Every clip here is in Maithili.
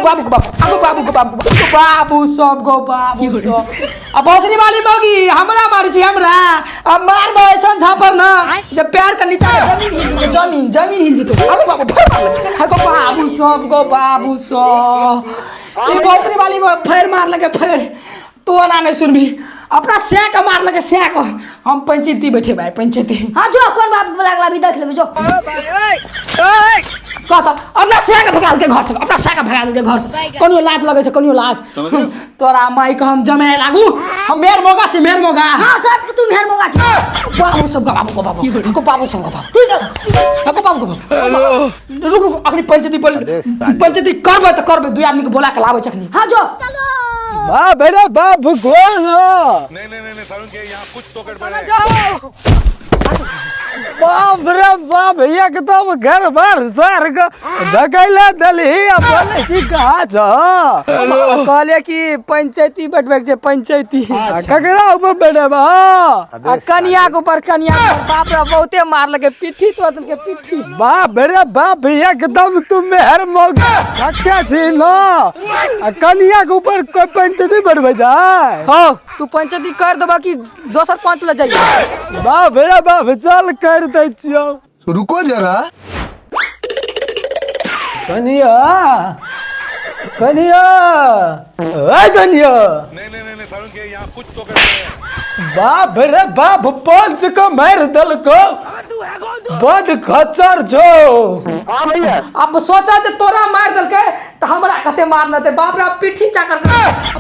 बाबू गो बाबू, आगो बाबू गो बाबू, गो बाबू सब गो बाबू सब। आ भोसड़ी वाली मौगी हमरा मारै छी हमरा। आ मारबो ऐसन झापर ना जब पैर के नीचा जमीन हिल जेतौ, जमीन जमीन हिल जेतौ। आगो बाबू फेर मारलक। आगो बाबू सब गो बाबू सब। ई भोसड़ी वाली फेर मारलक फेर। तू ओना नहीं सुनबी, अपना सै के मारलक सै के। हम पंचायती बैठे भाई पंचायती। हाँ जो कोन बाप के लागला अभी देख लेबै जो। कहता अपना सै के भगा देलकै घर से, अपना सै के भगा देलकै घर से। कनियो लाज लगै छै, कनियो लाज। तोरा माई के हम जमाए लागू, हम मेर मोगा छी, मेर मोगा। हाँ सच के तू मेर मोगा छी। बाबू सब बाबू बाबू को बाबू सब बाबू। ठीक है। को बाबू को बाबू। रुक रुक अखनी पंचायती पर पंचायती करबै त करबै, दुई आदमी के बोला के लाबै छै अखनी। हाँ जो। वाह बेटा वाह भगवान हो। नहीं नहीं नहीं सारुण के यहाँ कुछ तो गड़बड़ है। जाओ। बाप रे बाप एकदम घर बार सर धकैला दलही आ बोलै छी कहाँ छह? कहलियै कि पंचायती बैठबै के छै पंचायती। आ ककरा ऊपर बैठेबा? आ कनिया के ऊपर, कनिया के ऊपर। बाप रे बहुते मारलकै, पिट्ठी तोड़ देलकै पिट्ठी। बाप रे बाप एकदम तू मेहर मौका धक्का छी न। आ कनिया के ऊपर कोई पंचायती बैठबै जाय? हो तू पंचायती कर देबा कि दोसर पंच ल जाइए? बाप रे बाप चल कर दै छियौ। रुको जरा। कनिया कनिया ओए कनिया। नहीं नहीं नहीं सारुण के यहाँ कुछ तो गड़बड़ है। बाप रे बाप पंच को मार देलको, बड खच्चर छौ। अब सोचा जे तोरा मार देलकै त हमरा कते मारलते। बाप रे पिट्ठी चाकर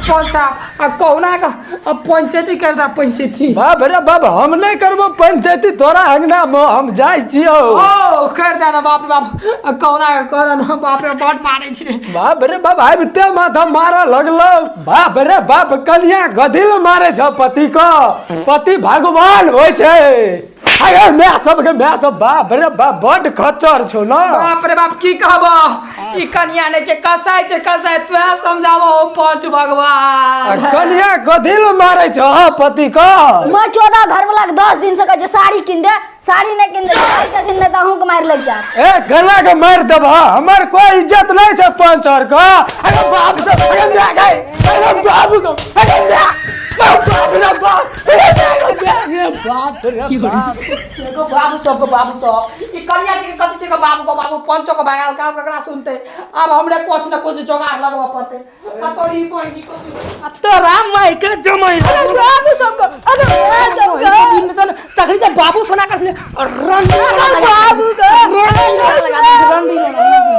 पंच आ कहुना का अब पंचायती कर दा पंचायती। बाप रे बाप हम नहीं करबो पंचायती तोरा अंगना में, हम जाइ छियौ। ओ कर दे ना बाप रे बाप, आ कहुना का कर ना बाप रे बड मारै छै। बाप रे बाप आबिते माथा मारऽ लगलो। बाप रे बाप कनिया गधिल मारे छ पति को, पति भगवान होइ छै। अरे my सबके my सब बाप रे बाप बड खच्चर छौ न। बाप रे बाप की कहबो, ई कनिया नै छै कसाई छै कसाई, तोहे समझाबो हो पंच भगवान। कनिया गधिल मारे छ पति को। मैं 14 घर वाला के 10 दिन से कहै छै साड़ी किन दे, साड़ी नहीं किन दे, कहै छथिन नहि तऽ अहूँ के मारि लागि जायत। ए गला के मारि देबह, हमर कोई इज्जत नहीं छै पंच और के। अरे बाप से अरे my गई, अरे बाबू को, अरे my, बाप रे बाप, अरे my, बाप रे बाप। एगो बाबू सब को बाबू सब ई कनिया जी के कथी छै के बाबू को बाबू पंचो के भगाल का ककरा सुनते। अब हमरे कुछ न कुछ जोगाड़ लगबऽ पड़ते। आ तोरी बहिनी को आ तोरा माई के जमाई। अरे बाबू सब को, अरे my सब को। तखनी जे बाबू सोना कर छले रंडी अरे बाबू को। रंडी लगा दे, रंडी लगा दे।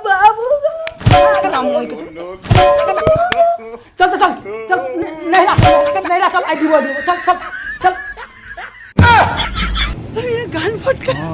बाबू को। चल चल चल चल नहरा नहरा चल, आई दिवो दिवो चल चल चल। मेरा गान फट गया।